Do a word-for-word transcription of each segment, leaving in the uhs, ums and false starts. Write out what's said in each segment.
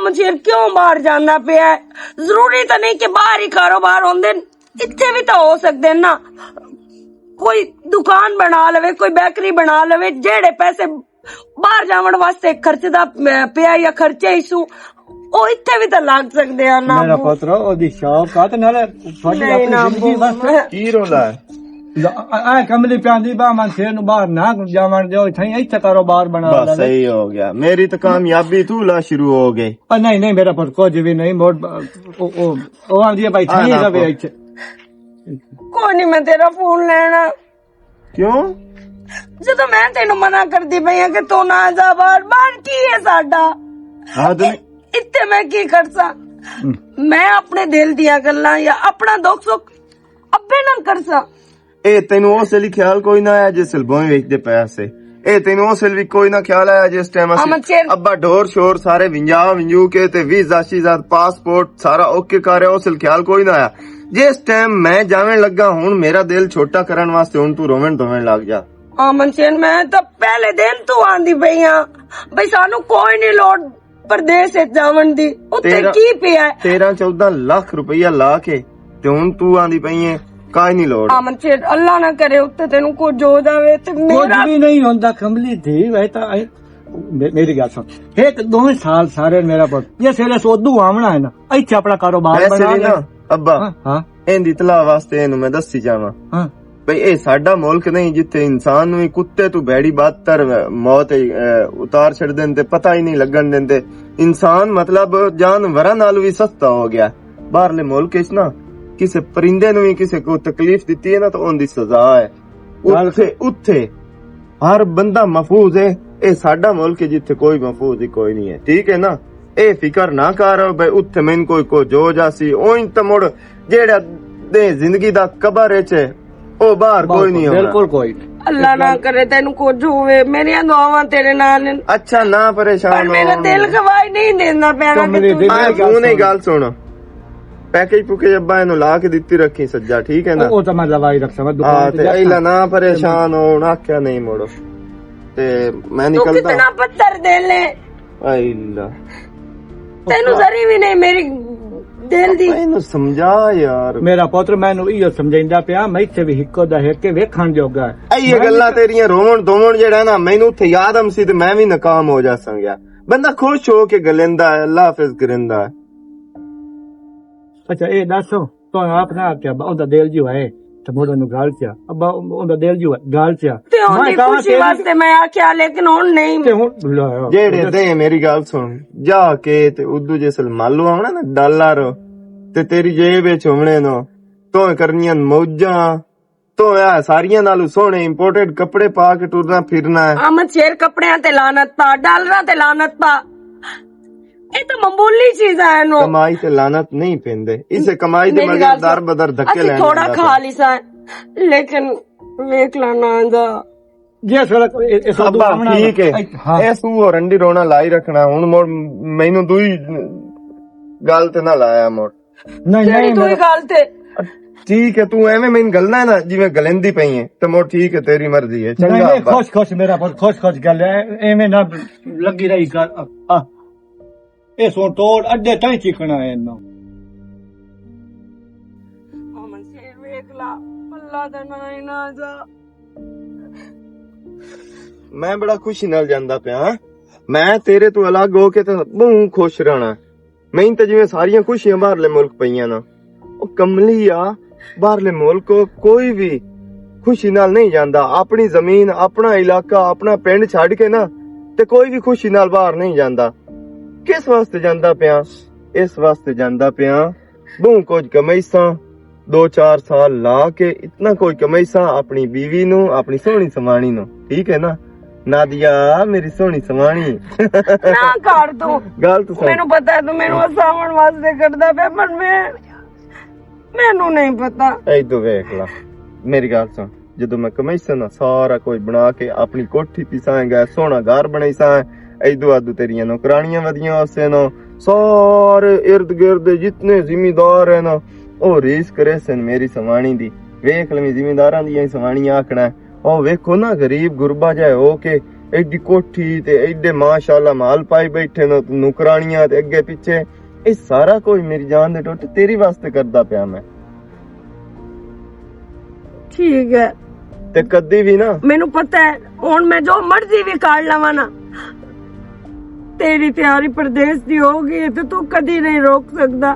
مشیر کیوں باہر جانا پیا ہے؟ ضروری تو نہیں کہ باہر ہی کاروبار ہوندے، اتھے بھی تو ہو سکدے نا۔ کوئی دکان بنا لوے، کوئی بیکری بنا لوے، جیڑے پیسے باہر جاون واسطے خرچ دا، اے، پیا یا خرچے ہی سو، او اتھے بھی تو لگ سکدے آ نا۔ میرا پتر، او دی شاپ کا تے نالے تھوڑی نہیں، اپنی نہ، زندگی بس۔ کی رولا ہے؟ اے کملی پیاندی با من سیر نو باہر نہ جاون دیو، اتھے ہی اتھے کاروبار بنا بس لے۔ صحیح ہو گیا، میری تو کامیابی تو لا شروع ہو گئی۔ او نہیں، نہیں، میرا پتر کچھ بھی نہیں، موڑ، او، او، او آندی ہے بھائی، آ ٹھیک نا ہے بھائی، پو۔ اتھے۔ کوئی نہیں، میں تیرا فون لینا۔ کیوں؟ جدوں میں تینوں منع کردی پئی ہاں کہ تو نہ جا باہر، باہر کی ہے ساڈا؟ ہاں، تے اتھے میں کی کرساں؟ میں اپنے دل دیاں گلاں یا اپنا دکھ سکھ ابے نال کرساں۔ اے تینوں اس ویلے خیال کوئی نہ آیا جس ویلے بوئیں ویچدے پئے سے؟ اے تینوں اس ویلے بھی کوئی نہ خیال آیا جس ٹائم اسی احمد شیر۔ ابا ڈور شور سارے ونجا ونجو کے تے ویزا شیزا پاسپورٹ سارا اوکے کر رہا، اس ویلے خیال کوئی نہ آیا؟ جس ٹائم میں جاون لگا، ہن میرا دل چھوٹا کرن واسطے ہن تو روون دھوون لگ جا۔ آمن شیر، میں تو پہلے دن تو آندی پئی ہاں بھئی، سانو کوئی نہیں لوڑ پردیس وچ جاون دی۔ اتھے تیرہ، کی پیا ہے؟ تیرہ چودہ لاکھ روپیہ لا کے تے ہن تو آندی پئی ہے، کائی نہیں لوڑ۔ آمن شیر، اللہ نہ کرے اتھے تینوں کچھ ہو جاوے تے کچھ میرا بھی نہیں ہوندا، کملی دھی، وے تا اے، مے-، میری گل سن۔ ایک دوویں سال سارے میرا پتر، یہ سیلے سودھو آونا ہے نا، ایتھے اپنا کاروبار ویسے بنا بھی لے۔ نا، ابا، ہاں، ہاں۔ ایندی اطلاع واسطے اینوں میں دسی جاواں۔ ہاں۔ بھئی، اے ساڈا ملک نہیں، جتھے انسان نوں ہی کتے تو بھیڑی بدتر موت، اے، اتار چھڑ دین تے پتہ ہی نہیں لگن دیندے۔ انسان، مطلب، جانوراں نال وی سستا ہو گیا۔ باہرلے ملک اچ نا، کسے پرندے نوں وی کسے کو تکلیف دتی ہے نا، تو اون دی سزا ہے۔ اتھے، اتھے ہر بندہ محفوظ ہے۔ اے ساڈا ملک ہے، جتھے کوئی محفوظ ہی کوئی نہیں ہے، ٹھیک ہے نا؟ اے فکر نہ کر، بھئی، اتھے مین کوئی کو جو جاسی، اوئیں تے مڑ جیڑا دے زندگی دا قبر اچ ہے، او باہر کوئی نہیں ہونا۔ بالکل کوئی نہیں۔ اللہ نہ کرے تینوں کچھ ہوئے، میریاں دعاواں تیرے نال ہن۔ اچھا، نہ پریشان پر میرا ہو۔ دل گواہی نہیں دیندا پینا کہ کملی تو دل میں گل فون ہی سن۔ گل سن۔ پیکج پوکج ابا اینوں لا کے دتی رکھی سجا، ٹھیک ہے نا؟ او، او تے میں لوائی رکھساں، میں دکان ہاں، تے تے جانا۔ ایلا نہ پریشان ہو، نہ کیا نہیں موڑو۔ تے میں تو نکلدا۔ کتنا پتھر دل ہے۔ اے اللہ۔ تینوں ذری بھی نہیں میری دل دی۔ اینوں سمجھا یار۔ میرا پتر، میں اینوں ایہو سمجھائندا پیا، میں ایتھے بھی ہکو دا ہک کے ویکھن جوگا ہے۔ اے میں گلاں بھی تیریاں روون دوون جیڑا نا، مینوں اتھے یاد آمسی تے میں بھی ناکام ہو جاساں گیا۔ بندہ خوش ہو کے گلیندا ہے، اللہ حافظ کریندا ہے۔ اچھا، اے دسو، تو آپ نہ آکھیا، با-، اوندا دل جو ہے، تے مڑ اونوں گل چا۔ ابا، اوندا دل جو ہے، گل چا۔ تے اون میں دی کہاں خوشی تیری واسطے میں آکھیا، لیکن ہن نہیں۔ تے ہن، لے، جیڑے دے میری گل سن، جا کے تے ادو جسل مالو آونا نا ڈالر، تے تیری جیب وچ ہونے نو، تو کرنیاں موجاں، تو اے ساریاں نالوں سوہنے امپورٹڈ کپڑے پا کے ٹرنا پھرنا ہے۔ احمد شیر کپڑیاں تے لعنت پا، ڈالراں تے لعنت پا۔ اے تو معمولی چیز ہے نو۔ کمائی تے لعنت نہیں پیندے۔ اسے کمائی دے میری مگر گل در سن۔ بدر دھکے اسی لینے تھوڑا لگا کھا پیا۔ لیسا، لیکن ویکھ لانا دا۔ جی، اس ویلے اے، اے سب ابا، آمنا ٹھیک ہے۔ ہاں۔ اے سو رنڈی رونا لائی رکھنا۔ ہن مڑ مینوں دوئی گل تے نہ لایا مڑ۔ نہیں، جیڑی نہیں، دوئی میرا گل تے۔ ٹھیک ہے، تو ایویں مین گلنا ہے نا، جی میں گلیندی پئی ہے، تو مڑ ٹھیک ہے، تیری مرضی ہے۔ چنگا نہیں، نہیں، ابا۔ خوش، خوش میرا پتر، خوش، خوش گل ہے، ایویں نہ لگی رہی گل۔ آ، آ۔ اے سو توڑ، اڈے تائیں چکنا ہے انہاں۔ امن شیر ویکھ لا، اللہ دا ناں ہی نہ جا۔ میں بڑا خوشی نال جاندا پیا ہاں۔ میں تیرے تو الگ ہو کے تے بہوں خوش رہنا۔ میں تے جویں ساریاں خوشیاں باہرلے ملک پئیاں نا۔ او کملی آ، باہرلے ملک کوئی بھی خوشی نال نہیں جاندا۔ اپنی زمین، اپنا علاقہ، اپنا پنڈ چھڈ کے نا، تے کوئی بھی خوشی نال باہر نہیں جاندا۔ کس واسطے جاندا پیا؟ اس واسطے جاندا پیا، بہوں کچھ کمائیساں، دو چار سال لا کے اتنا کچھ کمائیساں اپنی بیوی نو، اپنی سوہنی سمانی نو، ٹھیک ہے نا؟ نادیا، میری سوہنی سمانی۔ نہ کر تو۔ گل تو سن۔ مینوں پتہ ہے تو مینوں ہساون واسطے کردا پیا، پر میں، مینوں نہیں پتہ۔ ایدو ویکھ لا، میری گل سن۔ جدوں میں کمائی سا نا، سارا کچھ بنا کے اپنی کوٹھی پیساں گیا، سوہنا گھر بنائی سا۔ ایدو آدو تیریاں نوکرانیاں ودیاں ہوسے نا، سارے ارد گرد جتنے زمیندار ہیں نا، او ریس کرے سن میری سوانی دی۔ ویکھ لویں زمینداراں دیاں ہی سوانیاں آکھنا ہے۔ او ویکھو نا، غریب غربا جہا ہو کے ایڈی کوٹھی تے ایڈے ماشاءاللہ مال پائی بیٹھے نو، تے نوکرانیاں تے اگے پیچھے۔ اے سارا کچھ میری جان دے ٹوٹ تیری واسطے کردا پیا میں۔ ٹھیک ہے۔ تے کدی بھی نا۔ مینوں پتہ ہے، ہن میں جو مرضی بھی کر لواں نا، تیری تیاری پردیس دی ہو گئی ہے، تے تو کدی نہیں روک سکدا۔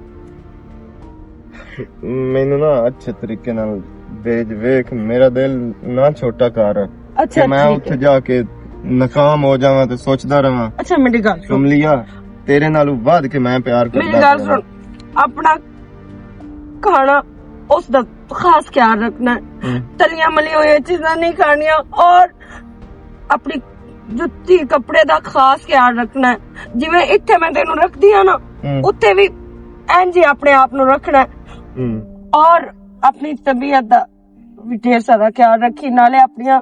مینوں نا اچھے طریقے نال بھیج، ویکھ، میرا دل نہ چھوٹا کر۔ اچھا، کہ میں اتھے جا کے ناکام ہو جاواں تے سوچدا رہواں۔ اچھا، میری گل سن۔ شملیہ، تیرے نال ودھ کے میں پیار کردا میری گل سن، اپنا کھانا اس دا خاص خیال رکھنا ہے۔ ہم۔ تلیاں ملیاں ہوئی چیزاں نہیں کھانیاں اور اپنی جتی کپڑے دا خاص خیال رکھنا ہے۔ جویں اتھے میں تینوں رکھدی ہاں نا، ہم۔ اتھے بھی اینج ہی اپنے آپ نوں رکھنا ہے۔ ہم۔ اور اپنی طبیعت دا بھی ڈھیر سارا خیال رکھی، نالے اپنیاں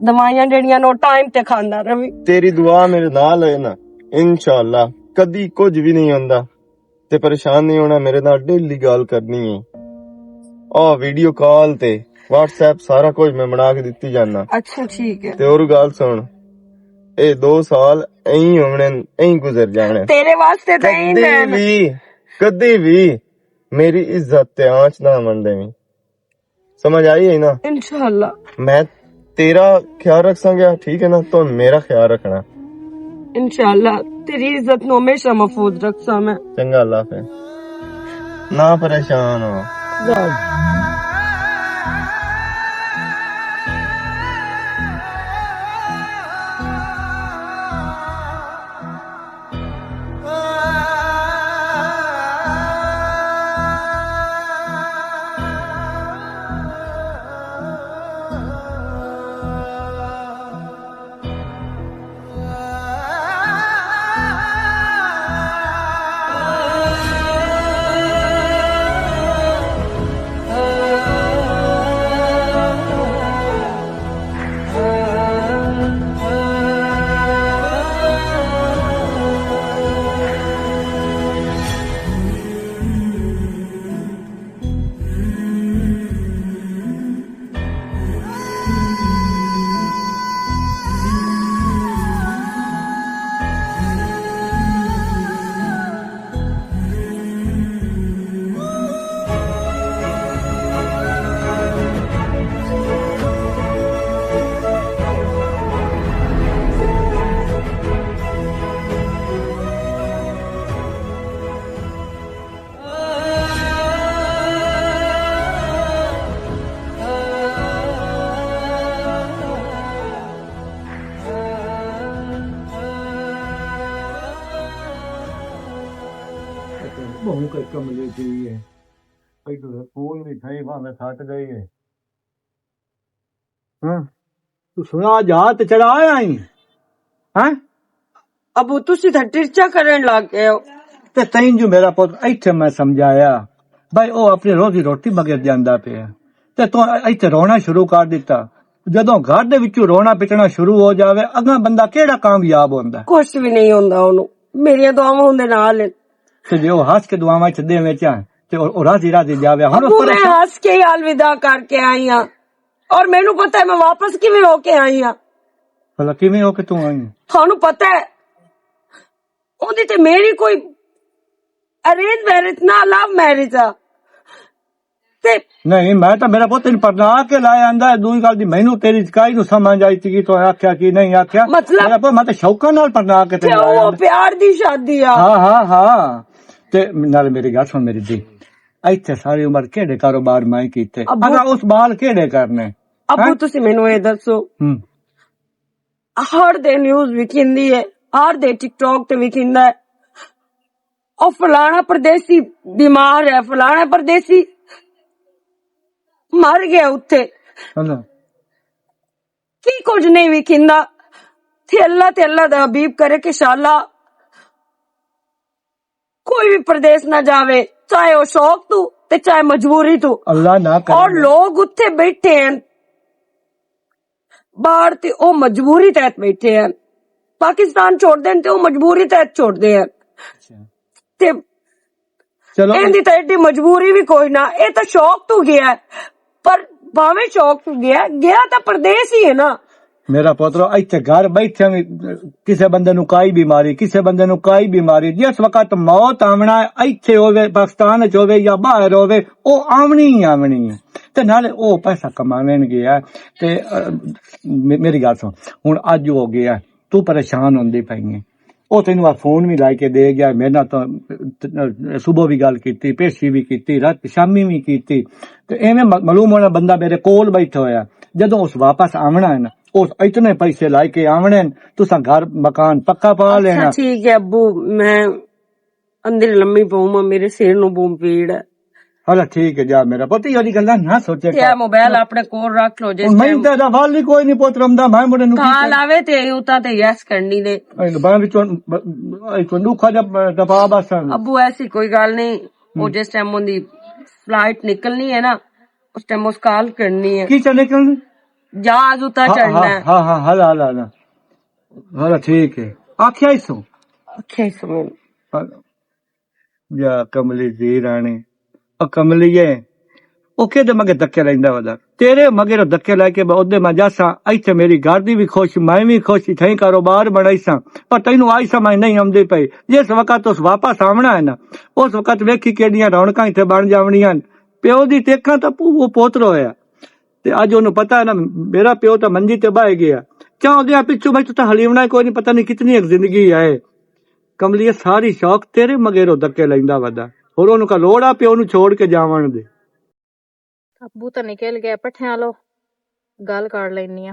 دوائیاں جڑیاں نو ٹائم تے کھاندا رہی۔ تیری دعا میرے نال ہے نا، انشاءاللہ کدی کچھ بھی نہیں ہوندا۔ تے پریشان نہیں ہونا، میرے نال ڈیلی گال کرنی ہے۔ آ ویڈیو کال تے واٹس ایپ سارا کچھ میں بنا کے دتی جانا۔ اچھا، ٹھیک ہے۔ تے اور گال سن، اے دو سال ایں ہونے، ایں گزر جانے۔ تیرے واسطے تے ایں کدی بھی، کدی بھی میری عزت تے آنچ نہ آون دیویں۔ سمجھ آئی ہے نا؟ انشاءاللہ۔ میں تیرا خیال رکھ ساں گیا، ٹھیک ہے نا؟ تو میرا خیال رکھنا۔ انشاءاللہ، تیری عزت نو ہمیشہ محفوظ رکھ ساں میں۔ چنگا، اللہ حافظ۔ نہ پریشان ہو۔ بہوں کئی کملی چیز ہے۔ کئی تو پھول بھی تھئی بھاویں سٹ گئی ہے۔ ہاں، تو سنا جا تے چڑھا آیا ہی۔ ہاں؟ ابو، تسی تاں ٹرچا کرن لگ گئے ہو۔ تے تئیں جو میرا پتر ایتھے میں سمجھایا، بھائی، او اپنی روزی روٹی مگر جاندا پیا۔ تے تو ایتھے رونا شروع کر دیتا۔ جدوں گھر دے وچوں رونا پٹنا شروع ہو جاوے، اگاں بندہ کیڑا کامیاب ہوندا؟ کچھ بھی نہیں ہوندا اونوں۔ میریاں دعاواں اوندے نال ہن۔ تے جے او ہنس کے دعاواں چ دے وچ آن، تے او، او راضی راضی جاوے۔ ہن ابو، پر میں ہنس کے ہی الوداع کر کے آئی ہاں۔ اور مینوں پتہ ہے میں واپس کیویں ہو کے آئی ہاں۔ بھلا کیویں ہو کے تو آئی ہاں؟ تھانوں پتہ ہے، اوندی تے میری کوئی ارینج میرج نہ، لو میرج آ۔ تے نہیں، میں تو میرا پوت تین پرنا کے لایا آندا ہے۔ دوئی گل دی مینوں تیری کائی نو سمجھ آئی تھی کہ تو آکھیا کی نہیں آکھیا۔ مطلب؟ میرا پوت، میں تو شوقاں نال پرنا کے تے تے لایا او آندا۔ پیار دی شادی آ۔ ہاں، ہاں، ہاں۔ تے نال میری گل سن میری دی۔ ایتھے ساری عمر کیڑے کاروبار میں کیتے؟ ابو، اگر اس بال کیڑے کرنے؟ ابو، ہیں؟ تسی مینوں اے دسو۔ ہوں۔ ہر دے نیوز وکھیندی ہے، ہر دے ٹک ٹاک تے وکھیندا ہے۔ او فلانا پردیسی بیمار ہے، فلانا پردیسی مر گیا اتھے۔ اللہ۔ کی کچھ نہیں وکھیندا۔ تے اللہ تے اللہ دا حبیب کرے کہ شالا کوئی بھی پردیس نہ جاوے، چاہے او شوق تو تے چاہے مجبوری تو۔ اللہ نہ کرے۔ اور لوگ اتھے بیٹھے ہیں باہر تے او مجبوری تحت بیٹھے ہیں۔ پاکستان چھوڑ دین تے او مجبوری تحت چھوڑ دے ہیں۔ اچھا۔ تے چلو۔ ایندی تے ایڈی مجبوری بھی کوئی نہ، اے تے شوق تو گیا ہے۔ پر بھاویں شوق تو گیا، گیا تے پردیس ہی ہے نا۔ میرا پوترو، ایتھے گھر بیٹھے وی کسے بندے نوں کائی بیماری، کسے بندے نوں کائی بیماری، جس وقت موت آونا ہے، ایتھے ہووے، پاکستان وچ ہووے یا باہر ہووے، او آونی ہی آونی ہے۔ تے نالے او پیسہ کماون گیا ہے۔ تے، اہ، مے-، میری گل سن، ہن اج ہو گیا ہے، تو پریشان ہوندی پئی ہے۔ او تینوں آ فون وی لائی کے دے گیا، میرے نال تاں صبح وی گل کیتی، پیشی وی کیتی، رات شامی وی کیتی۔ تے ایویں م-، معلوم ہونا بندہ میرے کول بیٹھا ہویا۔ جدوں اس واپس آونا ہے نا، اس اتنے پیسے لائی کے آونے ہیں، تساں گھر مکان پکا پا اچھا، لینا۔ ٹھیک ہے ابو، میں اندر لمبی پاؤں، میرے سر نوں بہت پیڑ ہے۔ ہلا ٹھیک ہے، جا میرا پتہ، یہ والی گلاں نہ سوچے کیا کر۔ موبائل اپنے کول رکھ لو، جس ہن میں ٹائم تیرا ول ہی کوئی نہیں پتر، ہمدا میں مڑے نوں کی کال کر۔ آوے تے اے اتاں تے یس کرنی نے۔ اے بانہہ وچوں ب-، اے چوں ڈوکھا جا ڈبا بس۔ ابو ایسی کوئی گل نہیں، او ہم۔ جس ٹائم اوندی فلائٹ نکلنی ہے نا، اس ٹائم اس کال کرنی ہے۔ کی چ نکلنی؟ جہاز اتاں ہاں، چڑھنا ہاں، ہے۔ ہاں، ہاں، ہلا، ہلا، ہلا۔ ہلا ٹھیک ہے۔ آکھیا ہی سو۔ آکھیا ہی سو میں۔ ہلا۔ یا کملی دی رانی، او کملیے، او کدے مگے دھکے لیندا ودا؟ تیرے مگے رو دھکے لے کے میں اودے میں جاساں، ایتھے میری گھر دی بھی خوش، میں بھی خوش، اتھے کاروبار بنائیساں، پر تینوں آئی سمجھ نہیں آمدی پئی۔ جس وقت اس واپس آونا ہے نا، اس وقت ویکھی کیڑیاں رونقاں اتھے بن جاونیاں۔ پیو دی تیکھاں تاں پو-، وہ پوتر ہویا۔ تے اج اونوں پتہ ہے نا، میرا پیو تاں منجی تے بہہ گیا۔ کیوں اودے پچھوں میں تاں حلیمنا کوئی نہیں، پتہ نہیں کتنی ایک زندگی ہے۔ کملیے، ساری شوق تیرے مگیروں دھکے لیندا ودا۔ اور اونوں کا لوڑ آ پیو نوں چھوڑ کے جاون دے۔ ابو تاں نکل گئے، پٹھیاں لو، گل کر لینی آ۔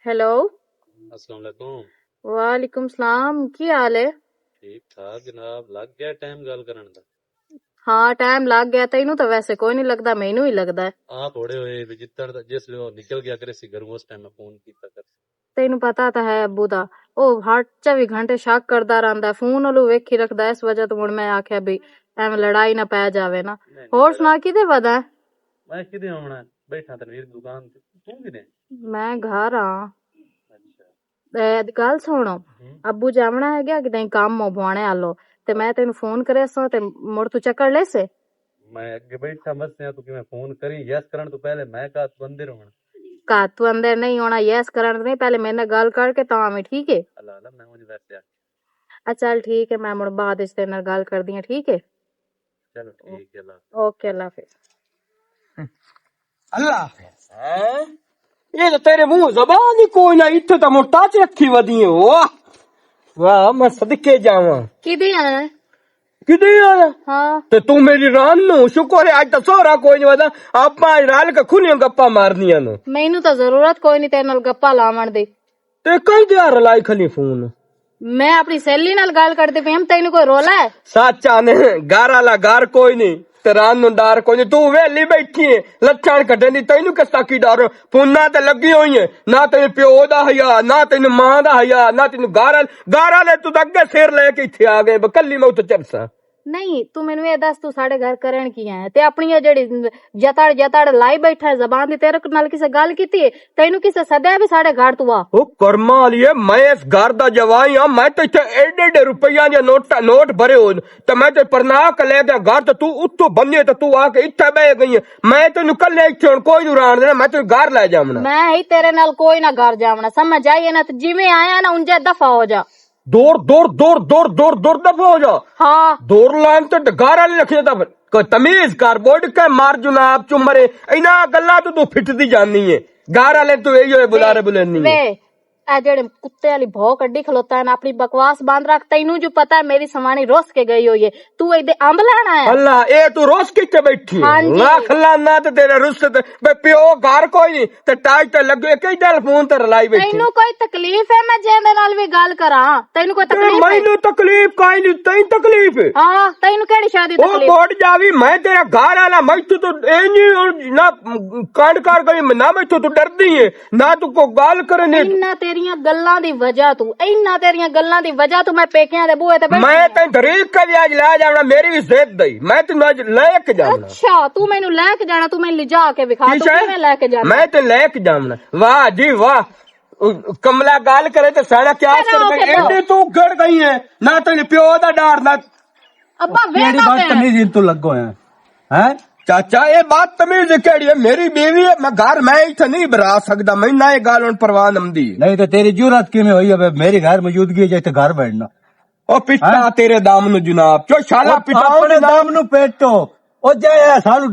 ہیلو۔ السلام علیکم۔ وعلیکم السلام، کی حال ہے؟ ٹھیک ٹھاک جناب، لگ گیا ٹائم گل کرن دا؟ ہاں، ٹائم لگ گیا، تینوں تاں ویسے کوئی نہیں لگدا، مینوں ہی لگدا ہے۔ آ تھوڑے ہوئے بھی جتن دا، جس لیے وہ نکل گیا کرے سی گھروں، اس ٹائم میں فون کیتا کر۔ تینوں پتا تاں ہے ابو دا، او ہر چوبی گھنٹے شک کردا رہندا ہے، فون ولوں ویکھی رکھدا ہے، اس وجہ تو ہن میں آکھیا بھی ایویں لڑائی نہ پے جاوے نا۔ نہیں، نہیں، ہور لڑائی سنا، کدے ودا ہے؟ میں کدے آونا ہے؟ بیٹھا تنویر دکان تے۔ تو کدے؟ میں گھر ہاں۔ اچھا۔ اے، گل سنو، ہوں۔ ابو جاونا ہے گیا کدے کم ہو بوانے آلو، تے میں تینوں فون کرے سو تے مڑ تو چکر لے سے۔ میں اگے بیٹھا مسیاں، تو کیویں فون کری؟ یس کرن تو پہلے میں کہا تو اندر ہونا۔ کہا تو اندر نہیں ہونا، یس کرن تو نہیں، پہلے میرے نال گل کر کے تاں آویں، ٹھیک ہے؟ اللہ اللہ، میں مجھے ویسے آ۔ آ، چل ٹھیک ہے، میں مڑ بعد وچ تیرے نال گل کردی ہاں، ٹھیک ہے؟ چلو ٹھیک ہے، اللہ حافظ۔ اوکے، اللہ حافظ۔ اللہ حافظ، ہیں؟ یہ تو تیرے منہ زبان ہی کوئی نہ، اتھے تو مڑ ٹچ رکھی ودی ہے۔ واہ، واہ، میں صدقے جاواں۔ کدے آیا؟ کدے آیا؟ ہاں۔ تے تو میری ران نو شکر ہے، اج تو سہرا کوئی نہیں ودا۔ آپ اج رل کے کھلیاں گپا مارنیاں نو۔ مینوں تو ضرورت کوئی نہیں تیرے نال گپا لاون دی۔ تے کئی دیار لائی کھلی فون؟ میں اپنی سہیلی نال گل کردی پئی ہم، تینوں کوئی رولا ہے؟ سچ آنے، گھر والا گھر کوئی نہیں، تے رن نوں ڈر کوئی نہیں۔ تو ویلی بیٹھی ہے، لچھان کٹے دی، تینوں کس طرح کی ڈر؟ فونا تے لگی ہوئی ہے، نہ تینوں پیو دا حیا، نہ تینوں ماں دا حیا، نہ تینوں گھر والے، گھر والے تو اگے سر لے کے اتھے آ گئے، بکلی میں اتھے چرساں۔ نہیں، تو مینوں اے دس، تو ساڈے گھر کرن کی آیا؟ تے اپنی اے جیڑی جتڑ جتڑ لائی بیٹھا ہے زبان دی، تیرے نال کسے گل کیتی ہے؟ تینوں کسے سدیا بھی ساڈے گھر تو آ؟ او کرما والی اے، میں اس گھر دا جوائی ہاں، میں تے اتھے ایڈے ایڈے روپیاں دے نوٹ، نوٹ بھرے ہوئے نے، تے میں تے پرنا کے لے گیا گھر، تے تو اتھوں بننے تے تو آ کے اتھے بہ گئی ہے۔ میں تینوں کلے اتھے ہن کوئی نہیں رہن دینا، میں تینوں گھر لے جاونا۔ میں ہی تیرے نال کوئی نہ گھر جاونا، سمجھ آئی ہے نا؟ تے جویں آیا نا، اونجے دفع ہو جا۔ دور، دور، دور، دور، دور، دور دفع ہو جا۔ ہاں۔ دور لان تے ڈگار والے رکھے دا پھر۔ کوئی تمیز کر، بوڑ کے مار جناب چمرے۔ اینا گلاں تو تو پھٹ دی جانی ہے۔ گار والے تو یہی ہوئے بلارے بلے نہیں ہے۔ وے، اے جڑے کتے والی بھو کڈی کھلوتا ہے نا، اپنی بکواس بند رکھ۔ تینوں جو پتا ہے میری سوانی روس کے گئی ہوئی ہے، تو ایدے امب لینا ہے۔ اللہ، اے تو روس کے بیٹھی ہے۔ ہاں جی۔ لاکھ لعنت تیرے رس تے۔ بے پیو گھر کوئی نہیں۔ تے ٹاج تے لگے، کئی ٹیلیفون تے رلائی بیٹھی۔ تینوں کوئی تکلیف ہے میں جیندے نال وی گل کراں؟ تینوں کوئی تے تکلیف ہے؟ مینوں تکلیف کائیں نہیں، تینوں تکلیف ہے؟ ہاں، تینوں کیڑی شے دی او تکلیف؟ بوڑ جاوی، میں تیرا گھر والا، میں تو، تو اے نہیں نہ کنڈ کر گئی، نہ میں تو، تو ڈردی ہے، نہ تو کو گل کرنے۔ انہاں تیریاں گلاں دی وجہ تو، انہاں تیریاں گلاں دی وجہ تو میں پیکیاں دے بوئے تے بیٹھی میں ہاں۔ تینوں دریک کے بھی اج لے جاونا، میری بھی ضد ہے، میں تینوں اج لے کے جاونا۔ اچھا، تو مینوں لے کے جانا، تو مینوں لے جا کے وکھا، تو کیویں لے کے جانا؟ میں تے لے کے جاونا۔ واہ جی واہ۔ او کملا گال کرے تے ساڑا کیا سر میں ایڈے تو گڑ گئی ہے، نہ تیرے پیو دا ڈر، نہ ابا ویلا پہ۔ تمیز ان تو لگو ہے، ہیں؟ چاچا، یہ بات تمیز کہڑی ہے؟ میری بیوی ہے، میں گھر میں اتھے نہیں برا سکدا، میں نہ یہ گل ہن پروان آمدی ہے۔ نہیں تے تیری جرات کیویں ہوئی ہے میری غیر موجودگی جے تے گھر بیٹھنا؟ او پٹا ہاں؟ تیرے دام نو جناب، چو شالا او پٹاؤ اپنے جناب۔ دام نو پیٹو۔ او جے اے سانو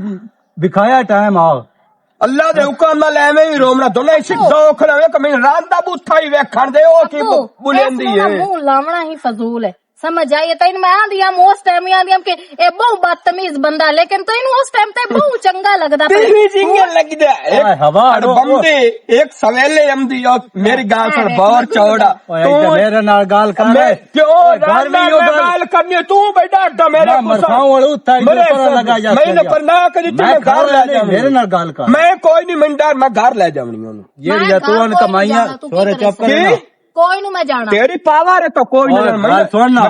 دکھایا ٹائم آ۔ اللہ دے حکم نال ایویں ہی رومنا، دونوں سکھ دو کھڑے ہوئے کہ میں راندا بوتھا ہی ویکھن دے، او کی ابو، بلیندی ہے۔ منہ لاونا ہی فضول ہے۔ سمجھ آئی ہے؟ تین میں آندی ہم اس ٹائم ہی آندی ہم کہ اے بہت بدتمیز بندہ، لیکن تو اینوں اس ٹائم تے بہت چنگا لگدا پیا۔ تیری جنگل لگدا ہے۔ اے ہوا اڑ بندے، ایک سویلے ہم دی، او میری گال سن بہت چوڑا۔ اوے تو میرے نال گال کر۔ میں پیو گھر نال میں گال کرنی، تو بیٹا اڈا میرے میں کو مرساں والو اتھا ہی مرے اوپر لگا جا میں نہ پرنا کری، تو میں گھر لے جاونی۔ میرے نال گال کر۔ میں کوئی نہیں، میں ڈر، میں گھر لے جاونی اونوں۔ یہ تو ان کمائیاں سورے چپ کرے نا۔ کوئی نوں میں جانا۔ تیری پاور ہے تو کوئی نوں میں۔ سن نا،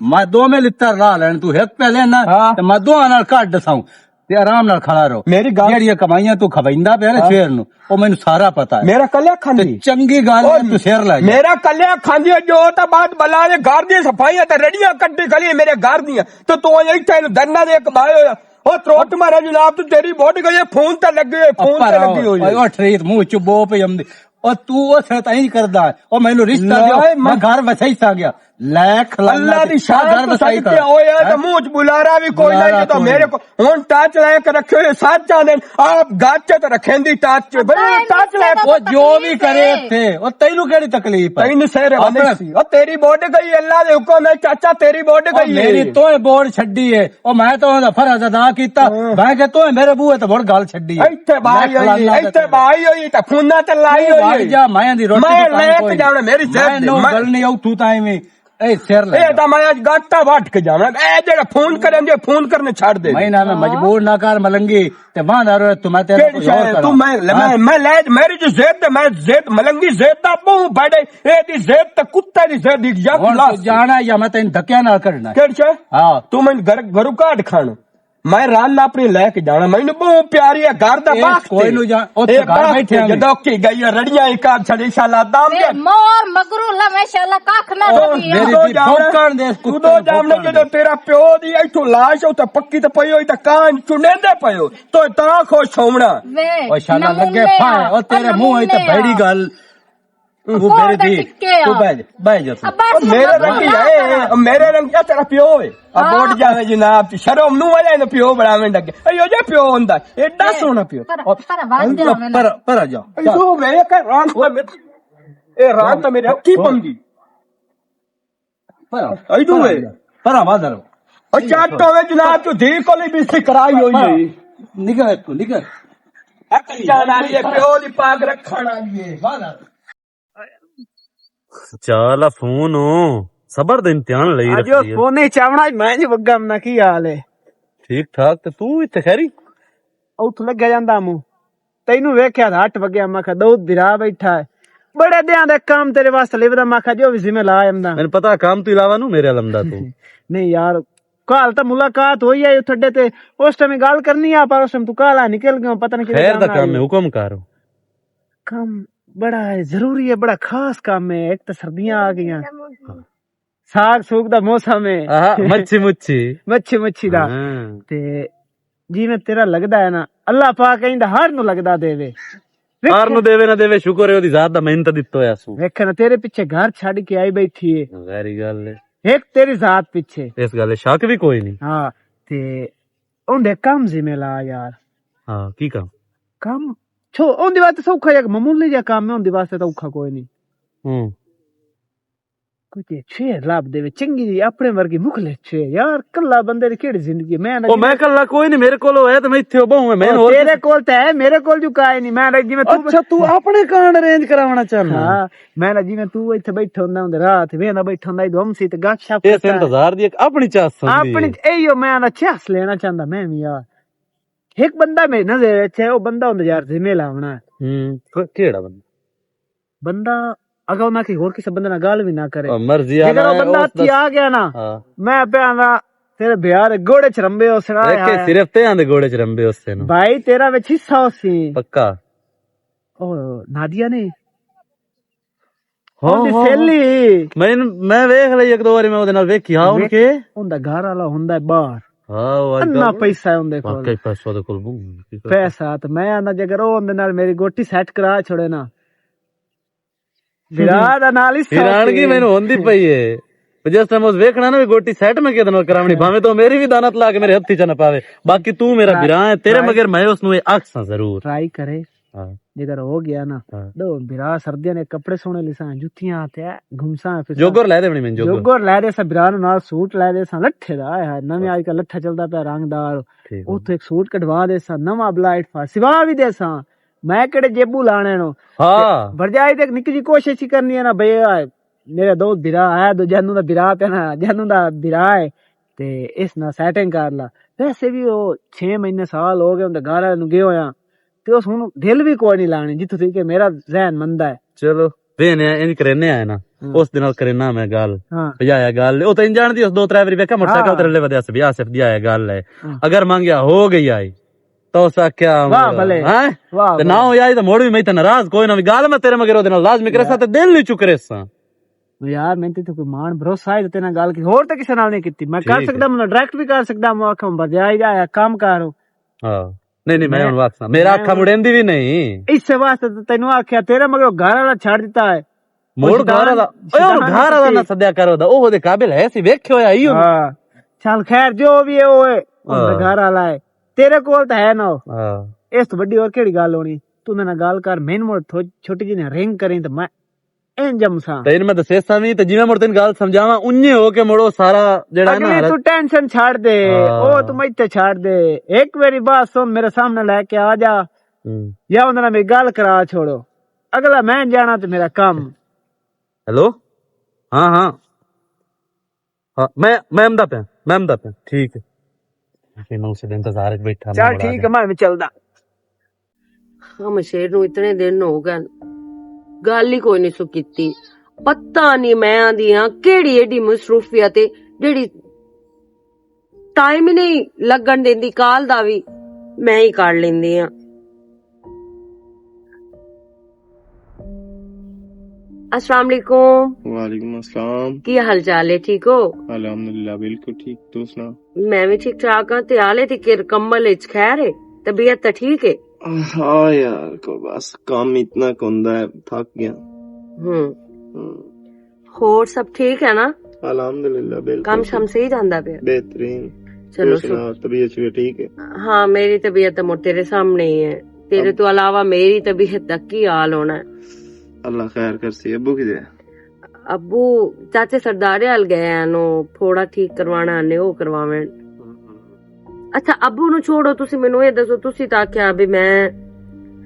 میں دو میں لتر لا لین، تو ایک پہ لینا، ہاں۔ تے میں دو نال کٹ دساؤں۔ تے آرام نال کھڑا رہو۔ میری گل جیڑی کمائیاں تو کھویندا پیا نا ہاں۔ شیر نوں، او مینوں سارا پتا ہے۔ میرا کلیا کھاندی۔ تے چنگی گل ہے، تو شیر لے جا۔ میرا کلیا کھاندی ہے، جو تا بعد بلا دے گھر دی صفائیاں تے رڑیاں کٹی کھلی ہے میرے گھر دیاں۔ تو تو ایتھے نوں دھرنا دے ایک بھائی ہویا۔ او تروٹ مارا جناب، تو تیری بوڈ گئی ہے، فون تے لگی ہوئی، فون تے لگی ہوئی ہے۔ او ٹھریت منہ چ بو پہ ہم او تو او سر تائیں کردا ہے۔ او مینوں رشتہ دیو، میں گھر وسائی سا گیا۔ لے کھلنا اللہ دی شان تو سچ تے ہویا تے منہ چ بلارا بھی کوئی نہیں، تو میرے کو ہن ٹچ لے کے رکھے ہوئے سچ آندے۔ آپ گچ تے رکھیں دی ٹچ، بھئی ٹچ لے کے۔ او جو بھی کرے تھے، او تینوں کیڑی تکلیف ہے؟ تینوں سر بندے سی۔ او تیری بوڈ گئی، اللہ دے حکم ہے چاچا، تیری بوڈ گئی ہے۔ میری تو بوڈ چھڈی ہے۔ او میں تو اوندا فرض ادا کیتا، ہاں۔ میں کہ تو میرے بوئے تے مڑ گل چھڈی۔ ایتھے بائی ہوئی، ایتھے بائی ہوئی، تے فونا تے لائی ہوئی۔ جا، میں دی روٹی میں لے کے جانا، میری ضد نو میں گل نہیں اٹھو تائیں میں۔ اے سر لے اے جا۔ تاں میں اج گاٹا وٹ کے جانا۔ اے جڑا فون کرن دے، فون کرنے چھڈ دے۔ میں نہ، میں مجبور نہ کر ملنگی، تے وہاں دار تو میں تیرے کیڑی کو شے؟ تو میں، میں، میں لے، میری جو ضد ہے، میں ضد، ملنگی ضد دا بہوں بڑے، اے دی ضد تے کتے دی ضد، یک ہن لاس۔ تو جانا یا میں تین دھکیاں نال کرنا۔ کیڑی شے؟ ہاں۔ تو میں گھر، گھروں کاٹ کھان۔ میں رن اپنی لے کے جانا، مینوں بہت پیاری ہے، گھر دا اے باغ کوئی تے۔ نو جان، او اے تے گھر باغ بیٹھے تے، ہاں۔ جدوں کی گئی ہے، رڑیاں ہی کر چھڑی، شالا دام اے دے۔ مور مگرو لوے، شالا ککھ نہ او ہوئی۔ میری تو دی جامنا، ٹھوکر دے اس تو کتے دو نو جامنا، ٹھوکر جدوں دے۔ تیرا پیو دی ایتھوں لاش اتھے پکی تے پئی ہوئی تے کان چنڈیندے پئے ہو، تو تاں خوش ہونا۔ وے، او شالا لگے نمونے پھائے، آ، او تیرے منہ وچ تے نمونے بڑی آ۔ گل۔ وہ کون میرے دا دی، ٹکے آ؟ تو بھائی، بھائی جا تو۔ ابا، او میرے رنگ ہی ہے، او میرے رنگ کیا تیرا پیو ہے؟ اب ہاں۔ اٹھ جاوے جناب، تے شرم نو والے نو پیو بڑا میں ڈگے۔ اے جو پیو ہوندا، ایڈا اے، سونا پیو۔ پر، او، پر آواز ہن دے تو آوے نا۔ پر، پر آ جا۔ اے تو میں کہ ران تو میں، اے ران تو میرے کی پنگی۔ پر آ۔ اے تو پر آ ہے۔ جا۔ پر آ، بادر۔ او چاٹ ہوے جناب، تو دی کولی بھی سکرائی ہوئی ہے۔ نکل تو، نکل۔ اک جان والی ہے، پیو دی پاگ رکھن والی ہے۔ بادر۔ چالا فون ہو، صبر دا امتحان لئی اج رکھدی ہے۔ فون نہیں چاونا، میں جی وگا امنا کی حال ہے؟ ٹھیک ٹھاک، تے تو اتھے خیری؟ او تو لگا جاندا مو۔ تینوں ویکھیا تھا اٹھ وگے، اما کا دودھ درا بیٹھا ہے۔ بڑے دیاں دے کام تیرے واسطے لیودا، ما کا جو بھی ذمہ لا امدا۔ مینوں پتا کام تو علاوہ نو میرے علم دا تو۔ نہیں یار، کال تا ملاقات ہوئی ہے تھڈے تے، اس ٹائم گل کرنی آ، پر اس ٹائم تو کالا نکل گیا، پتہ نہیں کدھر خیر دا جانا کام ہے، ہے۔ حکم کرو۔ کام بڑا ہے، ضروری ہے، بڑا خاص کام ہے۔ ایک تو سردیاں آ گئیاں، ساگ سوگ دا موسم ہے۔ آہا، مچھی مچھی۔ مچھی مچھی دا۔ ہاں۔ تے جی میں تیرا لگدا ہے نا، اللہ پاک ایندا ہر نو لگدا دے وے۔ ہر نو دے وے نہ دے وے، شکر ہے اودی ذات دا، میں تے دتو ہویا سو۔ ویکھ نا، تیرے پیچھے گھر چھڈ کے آئی بیٹھی ہے۔ ظاہری گل ہے۔ ایک تیری ذات پیچھے۔ اس گل ہے شک بھی کوئی نہیں۔ ہاں، تے اوندے کم ذمہ لا یار۔ ہاں، کی کم؟ کم چھو، اوندے واسطے سوکھا جا معمولی جا کم ہے، اوندے واسطے تو اوکھا کوئی نہیں۔ ہوں۔ کوئی تے شیر لب دے وے، چنگی جی اپنے ورگی مخلص شیر۔ یار، کلا بندے دی کیڑی زندگی ہے؟ میں نہ او، میں کلا کوئی نہیں، میرے کول ہویا تے میں ایتھے بہوں، میں او، ہور تیرے کول تے ہے، میرے کول جو کائے نہیں۔ میں نہ جی میں تو اچھا، تو اپنے کان ارینج کراونا چاہنا؟ ہاں، میں نہ جی میں تو ایتھے بیٹھا ہوندا، ہوندا رات ویندا بیٹھا ہوندا، ادھر ہم سی تے گپ شپ اس کرتا ہے۔ انتظار دی ایک اپنی چس ہوندی ہے۔ اپنی، ایو میں نہ چس لینا چاہندا میں وی یار۔ ایک بندہ میں نظر اچھا ہے، وہ بندہ ہوندا یار ذمہ لاونا ہے۔ ہوں، ک-، کیڑا بندہ؟ بندہ اگر انہاں کی ہور کسے بندے نال گل وی نہ کرے، او مرضی والا جے اگر وہ ہے، بندہ اس ہتھی دا آ گیا نا، ہاں۔ میں پیا آندا، تیرے بیار گوڑے چ رمبے ہو سنا ایک ہے۔ صرف تے آندے گوڑے چ رمبے ہو سن۔ بھائی، تیرا وچ حصہ ہو سی۔ پکا۔ او نادیا نے۔ ہاں، اون دی ہاں، سہیلی۔ میں، میں ویکھ لئی ایک دو واری، میں اودے نال ویکھی، ہاں، ان ویکھ، کے؟ اون دا گھر والا ہوندا ہے باہر۔ ہاں، وہ اج اننا کل پیسہ ہے اندے کول۔ واقعی پیسہ دے کول بہت پیسہ۔ پیسہ تے میں آنا، جے اگر او اندے نال میری گوٹی سیٹ کرا چھوڑے نا، برا دا نال ہی ساتھ حیرانگی ہے۔ مینوں ہوندی پئی ہے۔ تے جس ٹائم اس ویکھنا نا، وی گوٹی سیٹ میں کدے نال کراونی، بھاویں تو میری وی دانت لا کے میرے ہتھی چ نہ پاوے، باقی تو میرا برا ہے، تیرے مگر میں اس نوں اکھ ساں ضرور۔ ٹرائی کرے۔ ہاں۔ جے اگر ہو گیا نا، ہاں۔ دو برا سردیاں نے کپڑے سونے لیساں، جتیاں تے گھمساں پھر۔ جوگر لے دے بنی میں، جوگر۔ جوگر لے دے سا، برا نوں نال سوٹ لے دے سا، لٹھے دا ہے، نویں ہاں۔ آج کل لٹھا چلدا پیا رنگ دار۔ ٹھیک ہے۔ اتھوں ایک سوٹ کڈوا دے سا، نواں بلائٹ فا سوا وی دے سا۔ میں کہڑے جیبو لانے نو۔ ہاں۔ تے بھرجائی تے ایک نکی جی کوشش ہی کرنی ہے نا بھئی، آ، میرا دوست برا ہے، دو جنوں دا برا تے نا، جنوں دا برا ہے، تے اس نال سیٹنگ کر لا۔ ویسے بھی او چھ مہینے سال ہو گئے، اندے گھر والے نوں گئے ہویا۔ تے اس ہن دل بھی کوئی نہیں لانے، جتھوں تک کہ میرا ذہن مندا ہے۔ چلو، وینے آ، انج کرنے آئے نا۔ ہاں۔ اس دے نال کرنا میں گل۔ ہاں۔ بھجایا گل۔ او تے انج جان دی اس دو ترے واری ویکھا موٹر سائیکل ہاں۔ تے رلے ودے اس بھی آصف دی آیا گل ہے۔ ہاں۔ اگر مانگیا ہو گئی آئی۔ تو اس آکھیا واہ مڑ، بھلے۔ ہیں؟ واہ تے نہ بھلے۔ ہویا ہی تے مڑ بھی میں تے ناراض کوئی نہ، وی گال میں تیرے مگر اودے نال لازمی کرے سا تے دل وچ کرے سا۔ یار، میں تے کوئی مان بھروسہ ہے تے نہ گل کی، ہور تے کسے نال نہیں کیتی۔ میں کر ٹھیک ہے۔ سکدا، میں ڈائریکٹ بھی کر سکدا، میں آکھاں بھرجائی جا یا کام کر۔ ہاں۔ نہیں، نہیں، میں میں، ہن واپس آ۔ میرا میں اکھاں ہن مڑن دی بھی نہیں۔ اس واسطے تے تینوں آکھیا، تیرے مگر گھر والا چھڈ دتا ہے۔ مڑ گھر والا، اوے، او شیطان گھر والا نہ سدیا کرو دا، او دے قابل ہے سی، ویکھیا ہویا ہی ہن۔ ہاں۔ چل خیر، جو بھی ہے، او ہے، او ہاں۔ گھر والا ہے۔ تیرے کول تے ہے نا او۔ ہاں۔ اس تو وڈی اور کیڑی گل ہونی؟ تو میرے نال گل کر، میں مڑ تھو-، چھوٹی جی نے رنگ کریں تے میں این جمساں۔ تے ان میں دسے ساں وی تے جویں مڑ تین گل سمجھاواں، اونجے ہو کے مڑو سارا جڑا ہے نا اگلے حالت۔ تو ٹینشن چھاڑ دے، ہاں۔ او تو میں تے چھاڑ دے۔ ایک واری بات سن، میرے سامنے لے کے آ جا۔ ہوں۔ یا انہاں نال میری گل کرا چھوڑو۔ اگلا میں جانا تے میرا کم۔ ہیلو؟ ہاں، ہاں۔ ہاں، میں، میں آمدا پیا، میں آمدا پیا۔ ٹھیک ہے۔ میں اسے دے انتظار وچ بیٹھا، میں چل بڑا ٹھیک ہے، میں بھی چلدا۔ ہم شیر نو اتنے دن ہو گئے، گل ہی کوئی نہیں سو کیتی۔ پتہ نہیں میں آندی ہاں کیڑی ایڈی مصروفیت ہے، جیڑی ٹائم ہی نہیں لگن دیندی، کال دا وی میں ہی کر لیندی ہاں۔ السلام علیکم۔ وعلیکم السلام۔ کی حال چال ہے؟ ٹھیک ہو؟ الحمدللہ، بالکل ٹھیک۔ تو سنا؟ میں بھی ٹھیک ٹھاک ہاں۔ تے حالے تے کر کمل اچ خیر ہے؟ طبیعت تے ٹھیک ہے؟ ہاں یار، کو بس کام اتنا کوندا ہے، تھک گیا۔ ہوں۔ ہوں۔ ہور سب ٹھیک ہے نا؟ الحمدللہ، بالکل کم شم ٹھیک۔ صحیح جاندا پیا؟ بہترین۔ چلو تو سنا، شکر۔ طبیعت شبیعت ٹھیک ہے؟ ہاں، میری طبیعت تو مڑ تیرے سامنے ہی ہے۔ تیرے اب تو علاوہ میری طبیعت دا کی حال ہونا ہے؟ اللہ خیر کرسی۔ ابو کدھر ہے؟ ابو چاچے سردارے حال گئے ہیں، نو پھوڑا ٹھیک کروانا نے، او کرواون۔ اچھا، ابو نو چھوڑو، تسی مینوں اے دسو، تسی تاں آکھیا بھی میں،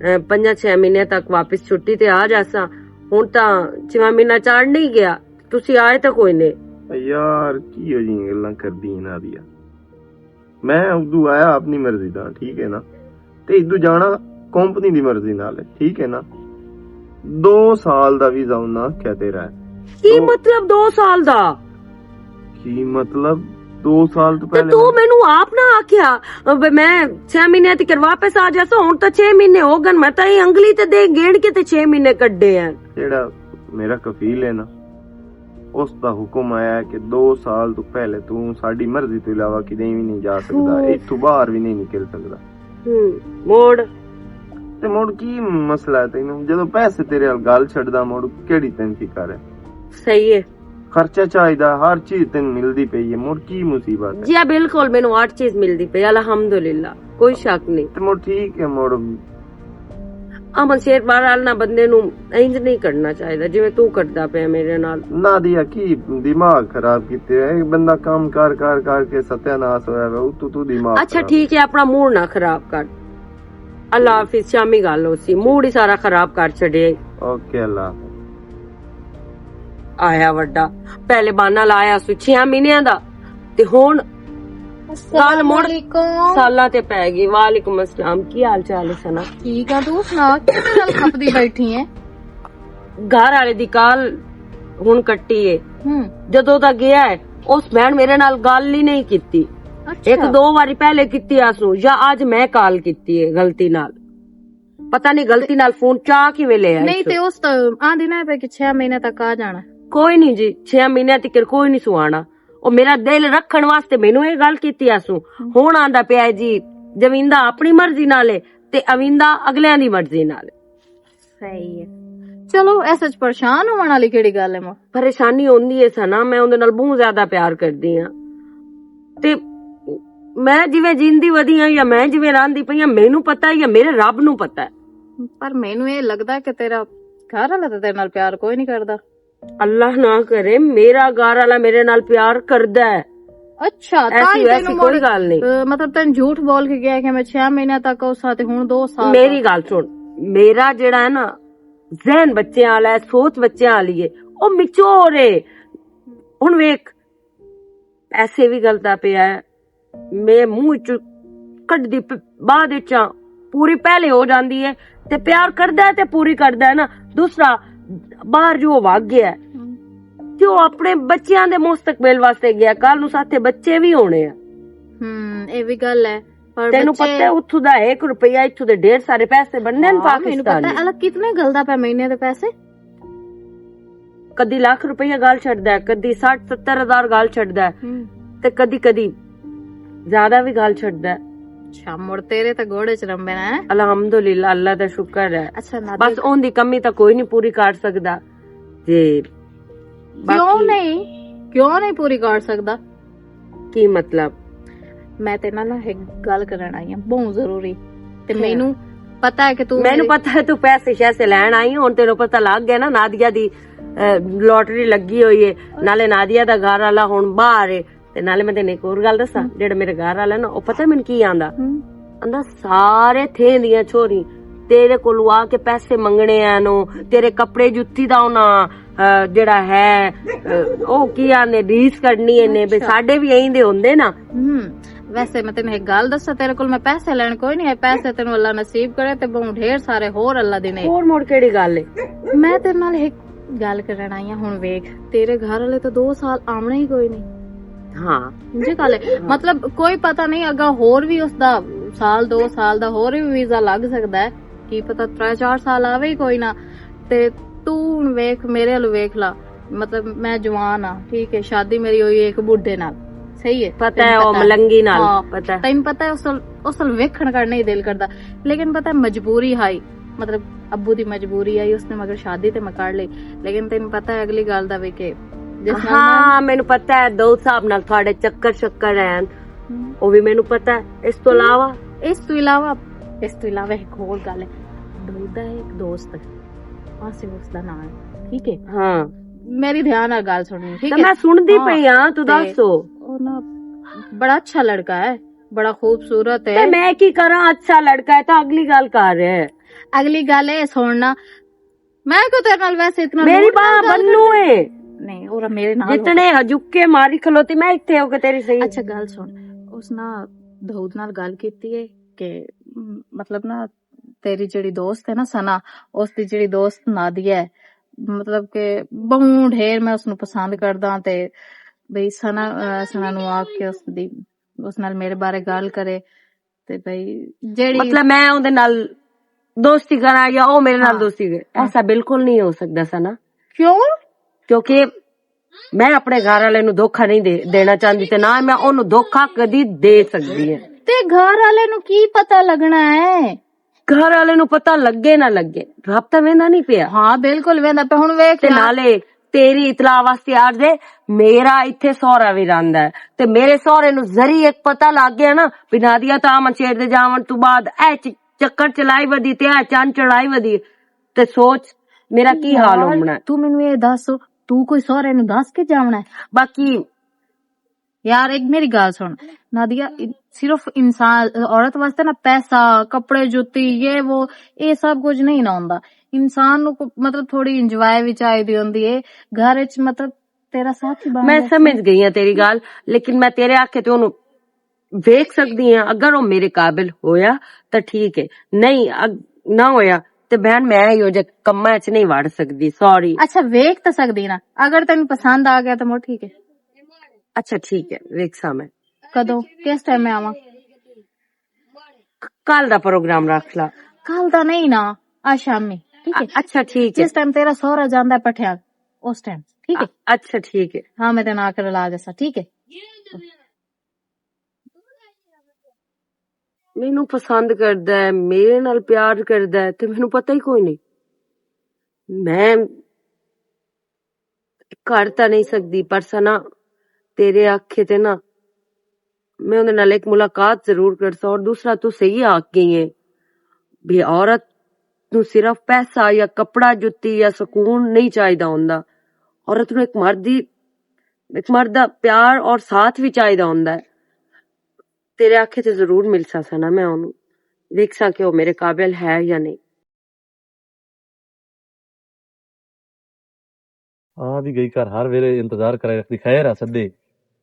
اے، پنجاں چھ مہینے تک واپس چھٹی تے آ جاساں۔ ہن تاں چھواں مہینہ چڑھ نہیں گیا، تسی آئے تاں کوئی نہیں۔ یار، کی ہو جی گلاں کردی انہاں دیاں؟ میں ادو آیا اپنی مرضی دا، ٹھیک ہے نا؟ تے ادو جانا کمپنی دی مرضی نال ہے، ٹھیک ہے نا؟ دو سال دا ویزا انہاں آکھیا تیرا ہے۔ کی دو مطلب دو سال دا؟ کی مطلب؟ دو سال تو تے پہلے تو میں مینوں آپ نہ آکھیا، اب میں چھ مہینے تک واپس آ جاساں، ہن تاں چھ مہینے ہو گئے، میں تاں اے انگلی تے دے گیڑ کے تے چھ مہینے کڈے ہیں۔ جیڑا میرا کفیل ہے نا، اس دا حکم آیا ہے کہ دو سال تو پہلے تو ساڈی مرضی تو علاوہ کدے بھی نہیں جا سکدا، ہوں۔ اتھوں باہر بھی نہیں نکل سکدا۔ ہوں، موڑ۔ تے موڑ کی مسئلہ ہے تینوں؟ جدوں پیسے تیرے ال گل چھڈدا، موڑ کیڑی تین فکر ہے؟ صحیح ہے۔ خرچہ چاہیدا، ہر چیز تین ملدی پئی ہے، موڑ کی مصیبت ہے؟ جی ہاں، بالکل، مینوں ہر چیز ملدی پئی، الحمدللہ، کوئی شک نہیں۔ تے موڑ ٹھیک ہے، موڑ امن شیر بار نہ بندے نوں انج نہیں کرنا چاہیدا، جویں تو کردا پیا میرے نال۔ نہ دیا کی دماغ خراب کیتے ہے، ایک بندہ کام کر کر کر کے ستیاناس ہویا ہوا، اتو تو دماغ اچھا خراب۔ ٹھیک ہے، اپنا موڈ نہ خراب کر۔ اللہ حافظ، شامی گل ہو سی، موڈ ہی سارا خراب کر چھڈے۔ اوکے، اللہ حافظ۔ آیا وڈا، پہلے بہانہ لایا سو چھیاں مہینیاں دا، تے ہن السلام گل مڑ علیکم۔ سالاں تے پے گئی۔ وعلیکم السلام، کی حال چال ہے سنا؟ ٹھیک آ، تو سنا، کس نال کھپدی بیٹھی ہے؟ گھر والے دی کال ہن کٹی ہے۔ ہوں۔ جدوں دا گیا ہے، اس بہن میرے نال گل ہی نہیں کیتی۔ اچھا۔ ایک دو واری پہلے کیتی آسو، یا اج میں کال کیتی ہے غلطی نال۔ پتہ نہیں غلطی نال فون چا کیویں لے آئی نہیں سو۔ تے اس تو آندی نہ پے کہ چھ مہینے تک آ جانا۔ کوئی نہیں جی، چھ مہینے تک کوئی نہیں سوانا۔ او میرا دل رکھن واسطے مینوں اے گل کیتی آسوں۔ ہن آندا پیا ہے جی، زمین دا اپنی مرضی نال ہے تے اویندا اگلیاں دی مرضی نال۔ صحیح ہے۔ چلو، ایسے چ پریشان ہون والی کیڑی گل ہے ماں؟ پریشانی ہوندی ہے سنا، میں اوندے نال بہت زیادہ پیار کردی ہاں۔ تے میں جویں جیندی ودی ہاں یا میں جویں راندی پئی ہاں، مینوں پتہ ہے یا میرے رب نوں پتہ ہے۔ پر مینوں اے لگدا کہ تیرا گھر والا تے تیرے نال پیار کوئی نہیں کردا۔ اللہ نہ کرے، میرا گھر والا میرے نال پیار کردا ہے۔ اچھا، ایسی تاں ہی ویسی تینوں کوئی مڑ، گل نہیں۔ اے، مطلب، تینوں جھوٹ بول کے گیا کہ میں چھ مہینے تک اس ساتھ، ہن دو سال میری تک۔ گل سن، میرا جڑا ہے نا، ذہن بچیاں والا ہے، سوچ بچیاں والی ہے، او میچور ہے۔ ہن ویکھ، پیسے بھی گلدا پیا ہے، میں منہ چ کڈدی پ-، بعد وچ آں، پوری پہلے ہو جاندی ہے، تے پیار کردا ہے تے پوری کردا ہے نا۔ دوسرا، باہر جو او وگ گیا ہے، تے او اپنے بچیاں دے مستقبل واسطے گیا، کل نوں ساتھے بچے بھی ہونے ہیں۔ ہوں، اے بھی گل ہے۔ پر تینوں بچے پتہ ہے، اتھوں دا ایک روپیہ، اتھوں دے ڈھیر سارے پیسے بننے نے ہاں، مینوں پتہ پاکستان ہے۔ الگ کتنے گلدا پیا مہینے دے پیسے؟ کدی لاکھ روپیہ گال چھڈدا ہے، کدی سٹھ ستر ہزار گال چھڈدا ہے، ہوں۔ تے کدی کدی زیادہ بھی گال چھڈدا ہے۔ اچھا، مڑ تیرے تے گھوڑے چ رمبے نا، ہیں؟ الحمدللہ، اللہ دا شکر ہے۔ اچھا، نادر۔ بس اون دی کمی تاں کوئی نہیں پوری کر سکدا۔ تے کیوں باقی نہیں؟ کیوں نہیں پوری کر سکدا؟ کی مطلب؟ میں تیرے نال نہ ایک گل کرن آئی ہاں، بہت ضروری۔ تے ہاں۔ مینوں پتہ ہے کہ تو مینوں میرے پتہ ہے تو پیسے شیسے لین آئی، ہن تینوں پتہ لگ گیا نا نادیہ دی، اے، لاٹری لگی ہوئی ہے، نالے نادیہ دا گھر والا ہن باہر ہے۔ تے نالے میں تینوں ایک اور گل دساں، ہم۔ جڑا میرے گھر والا نا، او پتہ ہے مینوں کی آندا؟ ہم۔ آندا، سارے تھیں دیاں چھوری تیرے کولوں آ کے پیسے منگنے آ نو، تیرے کپڑے جُتی دا انہاں، اے، جڑا ہے، اے، او کی آندے، ریس کرنی اے نے، بے اچھا۔ ساڈے بھی ایندے ہوندے نا۔ ہم، ویسے میں تینوں ایک گل دساں، تیرے کول میں پیسے لین کوئی نہیں ہے، پیسے تینوں اللہ نصیب کرے تے بہوں ڈھیر سارے ہور اللہ دینے۔ ہور مڑ کیڑی گل ہے؟ میں تیرے نال ایک گل کرن آئی ہاں، ہن ویکھ، تیرے گھر والے تو دو سال آونا ہی کوئی نہیں۔ ہاں۔ سمجھے گل ہے؟ ہاں۔ مطلب، کوئی پتہ نہیں، اگاں ہور بھی اس دا سال، دو سال دا ہور بھی ویزا لگ سکدا ہے، کی پتہ ترے چار سال آوے ہی کوئی نہ۔ تے تو ہن ویکھ، میرے ولوں ویکھ لا، مطلب، میں جوان ہاں، ٹھیک ہے، شادی میری ہوئی ہے ایک بڈھے نال، صحیح ہے؟ پتہ ہے، تینوں او پتہ ہے۔ ملنگی نال، ہاں، پتہ ہے۔ تینوں پتہ ہے، اس ول، اس ول ویکھن کرنے ہی دل کردا، لیکن پتہ ہے، مجبوری ہائی۔ مطلب، ابو دی مجبوری آئی، اس نے مگر شادی تے مکار لئی۔ لیکن تینوں پتہ ہے اگلی گل دا وی کہ جس نال ہاں، میں مینوں پتہ ہے، داؤد صاحب نال تھوڑے چکر شکر ہیں۔ ہم۔ او وی مینوں پتہ ہے۔ اس تو علاوہ؟ اس تو علاوہ، اس تو علاوہ ایک ہور گل ہے۔ داؤد دا ایک دوست ہے، آصف اس دا نام ہے، ٹھیک ہے؟ ہاں۔ میری دھیان نال گل سننی، ٹھیک تے ہے؟ میں سنتی ہاں۔ پئی ہاں، تو تے دس۔ او نا، بڑا اچھا لڑکا ہے، بڑا خوبصورت ہے۔ تے میں کی کراں، اچھا لڑکا ہے، تو اگلی گل کر رہے ہیں۔ اگلی گل اے سننا، میں کیوں تیرے نال ویسے اتنا میری لوڈ نال باں گل بنو کرتی؟ اے۔ نہیں، اور میرے نال ہو۔ جتنے ہجوکے ماری کھلوتی، میں اتھے ہو کے تیری صحیح۔ اچھا، گل سن۔ اس نا داؤد نال گل کیتی ہے کہ، م، مطلب نا، تیری جڑی دوست ہے نا ثنا، اس دی جڑی دوست نادیہ ہے، مطلب کہ بہوں ڈھیر میں اس نو پسند کردا تے بھئی ثنا، آ، ثنا نو آ کے اس دی، اس نال میرے بارے گل کرے۔ تے بھائی، جیڑی مطلب، میں اوندے نال دوستی کراں یا او میرے نال ہاں۔ دوستی کرے، ہاں۔ ایسا بالکل نہیں ہو سکدا ثنا۔ کیوں؟ کیونکہ میں اپنے گھر والے نو دھوکا نہیں دے-، دینا چاہندی تے نہ میں اونوں دھوکا کدی دے سکدی ہاں۔ تے گھر والے نو کی پتہ لگنا ہے؟ گھر والے نو پتہ لگے نہ لگے، رب تاں ویندا نہیں پیا۔ ہاں، بالکل ویندا پیا۔ ہن ویکھ تے یار۔ نالے تیری اطلاع واسطے عرض ہے، میرا ایتھے سہرا وی رہندا ہے، تے میرے سہرے نو ذری ایک پتہ لگ گیا نا، بھی نادیہ تاں امن شیر دے جاون تو بعد اے چ-، چکر چلائی ودی تے اے چن چڑھائی ودی، تے سوچ میرا کی حال یار، ہونا ہے۔ تو مینوں اے دس، تو کوئی سہرے نو دس کے جاونا ہے؟ باقی یار، ایک میری گل سن، نادیہ، صرف انسان، عورت واسطے نا پیسہ، کپڑے، جُتی، یہ وہ، یہ سب کچھ نہیں نہ ہوندا۔ انسان نو کو-، مطلب، تھوڑی انجوائے وی چاہیدی ہوندی ہے۔ گھر وچ، مطلب، تیرا ساتھی بن میں جائے۔ سمجھ گئی ہاں تیری گل، لیکن میں تیرے آکھے تے اونوں ویکھ سکدی ہاں۔ اگر وہ میرے قابل ہویا تاں ٹھیک ہے، نہیں، اگ-، نہ ہویا تے بہن، میں ایہو جے کماں وچ نہیں وڑ سکدی، سوری۔ اچھا، ویکھ تاں سکدی نا، اگر تینوں پسند آ گیا تاں مڑ ٹھیک ہے۔ اچھا، ٹھیک ہے، ویکھساں میں۔ کدوں؟ کس ٹائم میں آواں؟ کل دا پروگرام رکھ لا۔ کل دا نہیں نا، آج شامی، ٹھیک ہے؟ اچھا، ٹھیک ہے۔ جس ٹائم تیرا سہرا جاندا ہے پٹھیاں، اس ٹائم، ٹھیک ہے؟ اچھا، ٹھیک ہے۔ ہاں، میں تینوں آ کے رلا جیسا، ٹھیک ہے؟ مینوں پسند کردا ہے، میرے نال پیار کردا ہے، تے مینوں پتہ ہی کوئی نہیں۔ میں کر تاں نہیں سکدی، پر سنا، تیرے آکھے تے نا، میں اوندے نال ایک ملاقات ضرور کرساں۔ اور دوسرا، تو صحیح آکھ گئی ہے، بھی عورت نوں صرف پیسہ یا کپڑا، جُتی یا سکون نہیں چاہیدا ہوندا۔ عورت نوں ایک مرد دی، ایک مرد دا پیار اور ساتھ بھی چاہیدا ہوندا ہے۔ تیرے آکھے تے ضرور ملساں سنا میں اونوں، ویکھساں کہ او میرے قابل ہے یا نہیں۔ آ بھی گئی گھر، ہر ویلے انتظار کرائی رکھدی۔ خیر آ سدے۔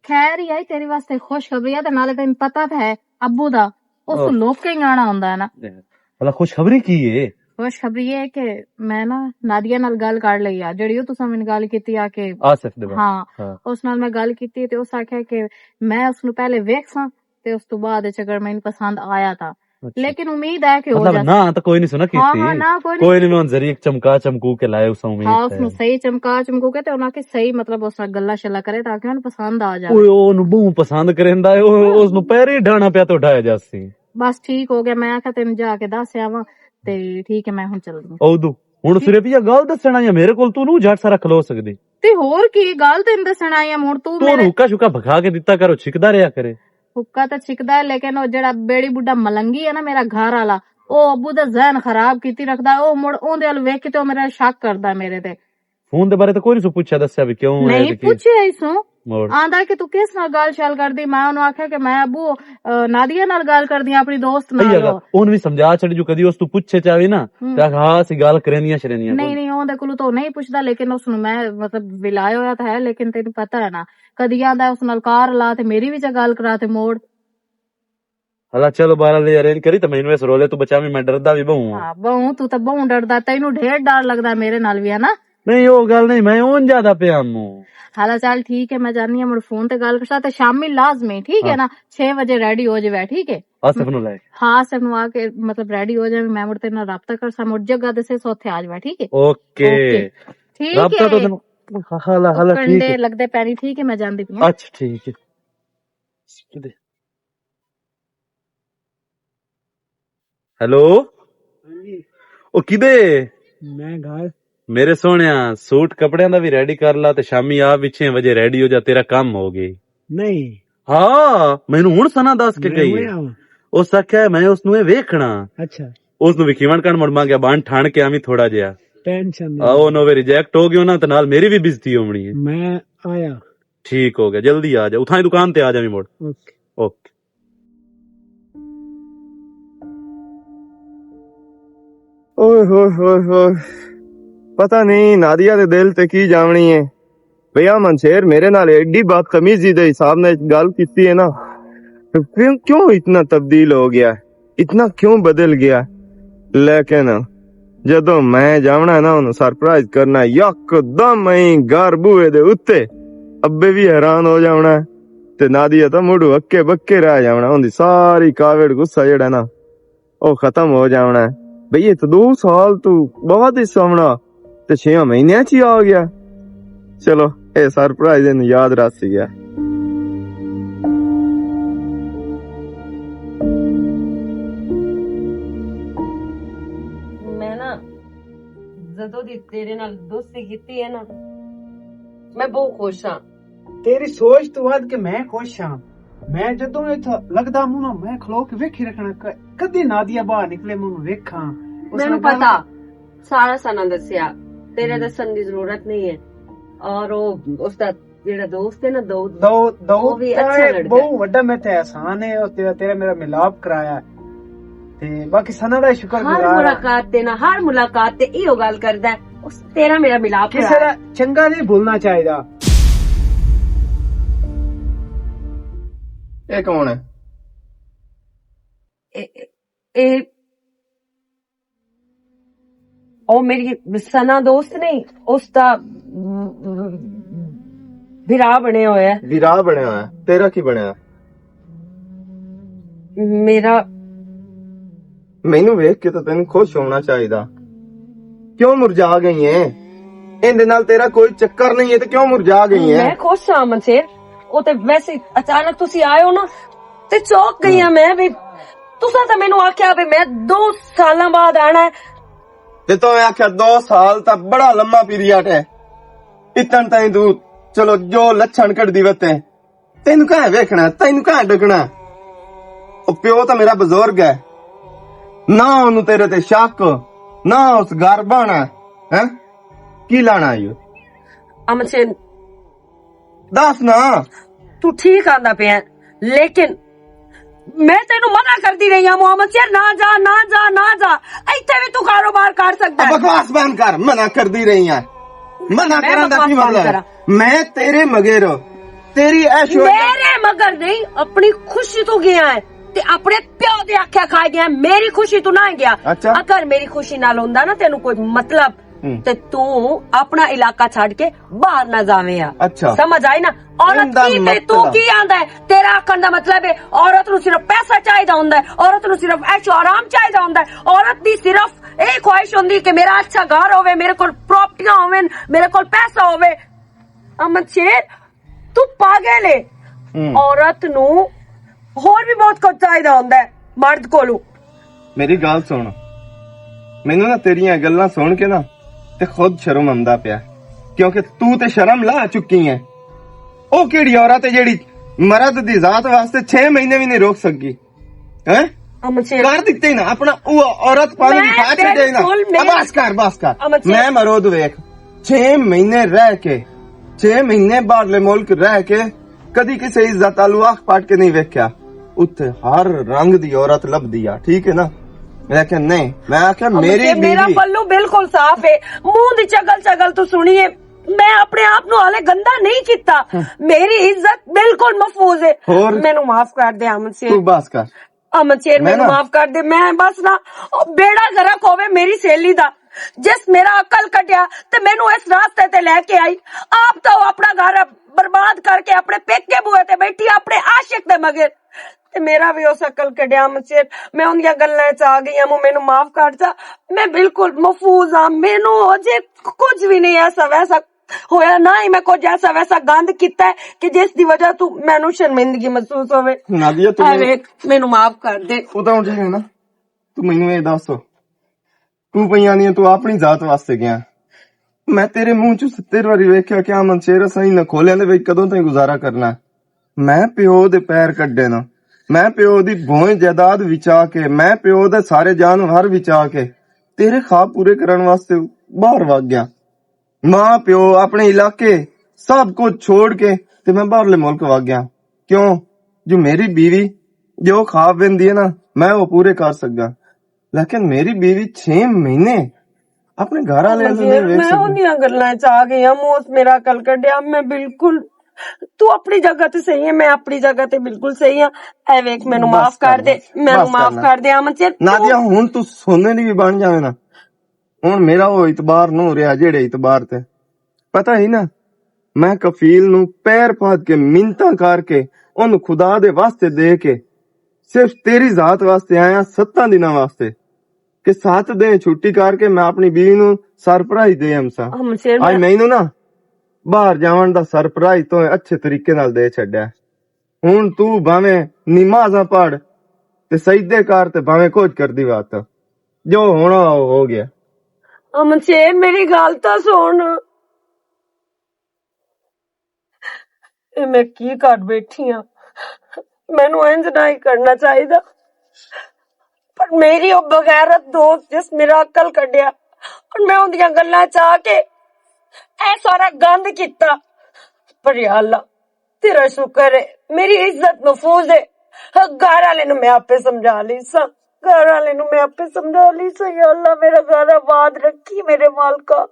خیر ہی آئی تیرے واسطے، خوشخبری آ۔ تے نالے تینوں پتہ تے ہے، ابو دا اس آہ۔ لوک کے گانا ہوندا ہے نا۔ بھلا خوشخبری کی ہے؟ خوشخبری یہ ہے کہ میں نا نادیہ نال گل کر لئی آ، جڑی او تساں مینوں گل کیتی آ کہ آصف دے بعد۔ ہاں، ہاں۔ اس نال میں گل کیتی تے اس آکھیا کہ میں اس نوں پہلے ویکھساں، تے اس تو بعد وچ اگر مینوں پسند آیا تاں۔ اچھا۔ لیکن امید ہے کہ ہو مطلب جاسی۔ نہ، تاں کوئی نہیں سنا ہاں، کیتی۔ ہاں، نہ، کوئی نہیں۔ کوئی نہیں، میں ہن ذریعے چمکا چمکو کے لائے، اس امید ہاں، اس ہے۔ نوں صحیح چمکا چمکو کے تے انہاں کے صحیح، مطلب، اس نال گلاں شلاں کرے تاکہ انہاں نوں پسند آ جائے۔ اوئے، او نوں بہوں پسند کریندا ہے، او، ہاں۔ اس نوں پیرے ڈھانا پیا تے اٹھایا جاسی۔ بس ٹھیک ہو گیا، میں آکھیا تینوں جا کے دس آواں، تے ٹھیک ہے، میں ہن چلدی ہاں۔ او دو، ہن ٹھیک۔ صرف یہ گل دسنا یا میرے کول تو نوں جٹ سارا کھلو سکدی۔ تے ہور کی گل تینوں دسنا آئی ہاں ہن تو تو میرے نوکا شکا بکھا کے دتا کرو، چھکدا رہیا کرے۔ حکا تے چھکدا ہے، لیکن او جڑا بیڑی بڈھا ملنگی ہے نا، میرا گھر والا، او ابو دا ذہن خراب کیتی رکھدا ہے۔ او مڑ اوندے ال ویکھ کے تے او میرا شک کردا ہے میرے تے۔ فون دے بارے تے کوئی نہیں سو پوچھا، دسیا بھی کیوں ہے نہیں تے کی؟ پوچھیا ہی سو۔ مڑ۔ آندا ہے کہ تو کس نال گل شل کردی؟ میں انہوں آکھیا کہ میں ابو، آ، نادیہ نال گل کردی ہاں، اپنی دوست نال۔ صحیح گل۔ اون بھی سمجھا چھڑ جو کدی اس تو پوچھے چاہے نا، ہم۔ تے آکھ، ہاں، اسی گل کریندیاں شریندیاں نہیں، کوئی۔ نہیں، اون دے کولوں تو نہیں پوچھدا، لیکن اس نوں میں، مطلب، ولایا ہویا تھا ہے، لیکن تینوں پتہ ہے نا، کدی آندا ہے اس نال کار لا تے میری وچ گل کرا تے موڑ۔ ہلا چلو، بارہ لے ارینج کری تے مینوں اس رولے تو بچا، میں ڈردا بھی بہوں ہاں۔ ہاں، بہوں، تو تے بہوں ڈردا، تینوں ڈھیر ڈر لگدا میرے نال بھی، ہے نا؟ نہیں، وہ گل نہیں، میں اون زیادہ پیا موں۔ ہلا چل ٹھیک ہے، میں جانی ہاں، مڑ فون تے گل کرسا تے شامی لازمی، ٹھیک ہے ہاں۔ نا؟ چھ بجے ریڈی ہو جائے، ٹھیک ہے؟ آصف نو لے۔ ہاں، آصف نو آ کے، مطلب، ریڈی ہو جائے، میں مڑ تیرے نال رابطہ کرسا، مڑ جگہ دسے سو، اتھے آ جائے، ٹھیک ہے؟ اوکے۔ اوکے۔ ٹھیک رابطہ تو ہے۔ تینوں، ہلا، ہلا، ٹھیک کنڈے ہے۔ لگدے پے نہیں، ٹھیک ہے، میں جاندی پئی ہاں۔ اچھا، ٹھیک ہے۔ ہیلو؟ ہاں جی۔ او کدے؟ میں گھر۔ میرے سوہنیا، سوٹ کپڑیاں دا وی ریڈی کر لا تے شامی آ وی چھ وجے ریڈی ہو جا، تیرا کم ہو گئی۔ نہیں۔ ہاں، مینوں ہن سنا دس کے میں گئی ہے۔ ہویا واں۔ اس آکھیا میں اس نوں اے ویکھنا۔ اچھا۔ اس نوں وکھیون کن مڑ مانگیا، بن ٹھان کے آویں تھوڑا جیا۔ ٹینشن نہیں۔ آ، او نو وے ریجیکٹ ہو گیا نا، تے نال میری وی بےزتی ہونی ہے۔ میں آیا۔ ٹھیک ہو گیا، جلدی آ جا، اتھاں ہی دکان تے آ جاویں مڑ۔ اوکے۔ اوکے۔ اوئے ہوئے ہوئے ہوئے۔ پتہ نہیں نادیہ دے دل تے کی جاونی ہے۔ بھیا منشیر میرے نال ایڈی بدتمیزی دے حساب نال گل کیتی ہے نا۔ کیوں، کیوں اتنا تبدیل ہو گیا؟ اتنا کیوں بدل گیا؟ لیکن جدوں میں جاونا نا، انہوں سرپرائز کرنا، یک دم ہی گھر بوئے دے اُتے، ابے وی حیران ہو جاونا ہے۔ تے نادیہ تاں مڑ ہکے بکے رہ جاونا، اوندی ساری کاوڑ غصہ جڑا نا، او ختم ہو جاونا ہے۔ بھئی، یہ تو دو سال تو بعد ہی سامنا، تے چھیاں مہینے چ ہی آ گیا۔ چلو، اے سرپرائز اینوں یاد رہ سی گیا۔ میں نا، جدوں دی تیرے نال دوستی کیتی ہے نا، میں بہت خوش ہاں۔ تیری سوچ تو ود کے میں خوش ہاں۔ میں جدوں اتھوں لگدا منہ، میں کھلو کے ویکھی رکھنا، ک-، کدی نادیہ باہر نکلے، منہ ویکھاں۔ اس مینوں نال گل پتا، سارا سنا دسیا، تیرے ہم۔ دسن دی ضرورت نہیں ہے۔ اور او، اس دا جیڑا دوست ہے نا، داؤد، داؤد، داؤد وہ بھی تاں اچھا لڑکا ہے۔ بہت وڈا میں تے احسان ہے، اور تیرا، تیرا میرا ملاپ کرایا ہے۔ تے باقی سنا دا شکر ہر گزار ہاں۔ ملاقات تے نا، ہر ملاقات تے ایہو گل کردا ہے، اس تیرا میرا ملاپ کسے کرایا دا ہے۔ چنگا نہیں بھولنا چاہیدا۔ اے کون ہے؟ اے، اے، اے، او میری سنا دوست نہیں، اس دا بھرا بنیا ہویا ہے۔ بھرا بنیا ہویا ہے؟ تیرا کی بنیا؟ میرا مینوں ویکھ کے تو تینوں خوش ہونا چاہیدا۔ کیوں مرجا گئی ہے؟ ایندے نال تیرا کوئی چکر نہیں ہے تے کیوں مرجا گئی ہے؟ میں خوش ہاں منصیر، او تے ویسے اچانک تسی آئے ہو نا، تے چوک گئی ہاں میں بھی۔ تساں تے مینوں آکھیا بھی میں دو سالاں بعد آنا ہے۔ تے تو میں آکھیا، "دو سال تاں بڑا لمبا پیریڈ ہے۔ اتن تائیں تو، چلو، جو لچھن کڈ دی وتے، تینوں کہاں ویکھنا، تینوں کہاں ڈکنا؟" او پیو تاں میرا بزرگ ہے، نہ اونوں تیرے تے شک، نہ اس گھر بانا ہے۔ کی لانا آئی ہو؟ امن سین، دس نا۔ تو ٹھیک آندا پیا ہے، لیکن میں تینوں منع کردی رہی ہاں، محمد شیر، نہ جا، نہ جا، نہ جا۔ ایتھے بھی تو کاروبار کر سکدا ہے۔ بکواس بند کر، منع کردی رہی ہاں۔ منع میں کرن دا بکواس کی بند مطلب ہے؟ کراں؟ میں تیرے مگر، تیری ایش و میرے مگر نہیں، اپنی خوشی تو گیا ہے، تے اپنے پیو دے آکھیا کھا گیا، میری خوشی تو نہ گیا۔ اچھا۔ اگر میری خوشی نال ہوندا نا تینوں کوئی مطلب، ہوں۔ تے تو اپنا علاقہ چھڈ کے باہر نہ جاویں آ۔ اچھا۔ سمجھ آئی نا؟ عورت کی تے تو مطلب؟ کی آندا ہے؟ تیرا آکھن دا مطلب ہے، عورت نو صرف پیسہ چاہیدا ہوندا ہے، عورت نو صرف عیش و آرام چاہیدا ہوندا ہے، عورت دی صرف اے خواہش ہوندی کہ میرا اچھا گھر ہوے، میرے کول پراپرٹیاں ہوون، میرے کول پیسہ ہوے۔ احمد شیر، تو پاگل ہے۔ ہوں۔ عورت نو ہور بھی بہت کچھ چاہیدا ہوندا ہے مرد کولوں۔ میری گل سن، مینوں نا تیریاں گلاں سن کے نا تے خود شرم آندا پیا، کیونکہ تو تے شرم لا چکی ہے۔ او کیڑی عورت ہے جیڑی مرد دی ذات واسطے چھ مہینے بھی نہیں روک سکی؟ ہیں؟ امن شیر، کر دتے نا اپنا، او عورت پانی میں دکھا چھڈے نا۔ بالکل، میں بس کر، بس کر۔ امن شیر۔ میں مرود ویکھ، چھ مہینے رہ کے، چھ مہینے باہرلے ملک رہ کے، کدی کسے عزت آلو اکھ پٹ کے نہیں ویکھیا۔ اتھے ہر رنگ دی عورت لبدی آ، ٹھیک ہے نا؟ لیکن نہیں، میں آکھیا، امن میری شیر، میرا بیوی پلو بالکل صاف ہے، منہ دی چگل چگل تو سنی ہے۔ میں اپنے آپ نو حالے گندا نہیں کیتا۔ ہاں۔ میری عزت بالکل محفوظ ہے۔ ہور؟ مینوں معاف کر دے، امن شیر۔ تو بس کر۔ امن شیر، میں مینوں نا معاف کر دے۔ میں بس نا، او بیڑا غرق ہووے میری سہیلی دا، جس میرا عقل کٹیا تے مینوں اس راستے تے لے کے آئی۔ آپ تو اپنا گھر برباد کر کے اپنے پیکے بوئے تے بیٹھی، اپنے عاشق دے مگر۔ تے میرا بھی اس عقل کٹیا، امن شیر۔ میں ان دیاں گلاں چ آ گئی ہاں، مینوں معاف کر جا۔ میں بالکل محفوظ ہاں، مینوں اجے کچھ بھی نہیں ایسا ویسا ہویا، نہ ہی میں کچھ ایسا ویسا گند کیتا ہے کہ جس دی وجہ تو مینوں شرمندگی محسوس ہوے۔ نادیہ، تو اے مینوں ویکھ، مینوں معاف کر دے۔ او تاں ٹھیک ہے نا؟ تو مینوں اے دس، تو پئی آنی ہے، تو اپنی ذات واسطے گیا۔ میں تیرے منہ چوں ستر واری ویکھیا کہ امن شیر، اساں انہاں کھولیاں دے وچ کدوں تائیں گزارا کرنا ہے؟ میں پیو دے پیر کڈے نا، میں پیو دی بھوئیں جائیداد وچا کے، میں پیو دے سارے جانور وچا کے تیرے خواب پورے کرن واسطے باہر وگ گیا۔ ماں پیو، اپنے علاقے، سب کچھ چھوڑ کے تے میں باہرلے ملک وگ گیا۔ کیوں؟ جو میری بیوی جو خواب ویندی ہے نا، میں وہ پورے کر سکاں۔ لیکن میری بیوی چھ مہینے اپنے گھر والے نوں نہیں ویکھ میں سکدی۔ انہیاں گلاں چ آ گئی ہاں، موت میرا کل کڈیا۔ میں بالکل، تو اپنی جگہ تے صحیح ہے، میں اپنی جگہ تے بالکل صحیح ہاں۔ اے ویکھ، مینوں بس معاف کر کر دے، بس، مینوں بس معاف کر کر دے، امن چیر۔ نادیہ، ہن تو سونے دی بھی بن جاوے نا، ہن میرا وہ اعتبار نہ رہیا جیڑے اعتبار تے۔ پتہ ہی نا، میں کفیل نوں پیر پھد کے منتاں کر کے، اونوں خدا دے واسطے دے کے، صرف تیری ذات واسطے آیا، ستاں دناں واسطے، کہ ست دن چھٹی کر کے میں اپنی بیوی نوں سرپرائز دے ہمسا۔ ہم شیر، آج میں مینوں نا باہر جاون دا سرپرائز تو اچھے طریقے نال دے چھڈیا۔ ہن تو بھاویں نمازاں پڑھ تے سجدے کر تے بھاویں کچھ کر دی بات، جو ہونا ہو، ہو گیا۔ امن شیر، میری گل تاں سن۔ اے میں کی کر بیٹھی ہاں؟ مینوں انج نہ ہی کرنا چاہیدا۔ پر میری او بغیرت دوست جس میرا عقل کڈیا، اور میں اوندیاں گلاں چ آ کے اے سارا گند کیتا۔ پر یا اللہ، تیرا شکر ہے، میری عزت محفوظ ہے۔ گھر والے نوں میں آپے سمجھا لئی سا، گھر والے نوں میں آپے سمجھا لئی سا۔ یا اللہ، میرا گھر آباد رکھی، میرے مالکا۔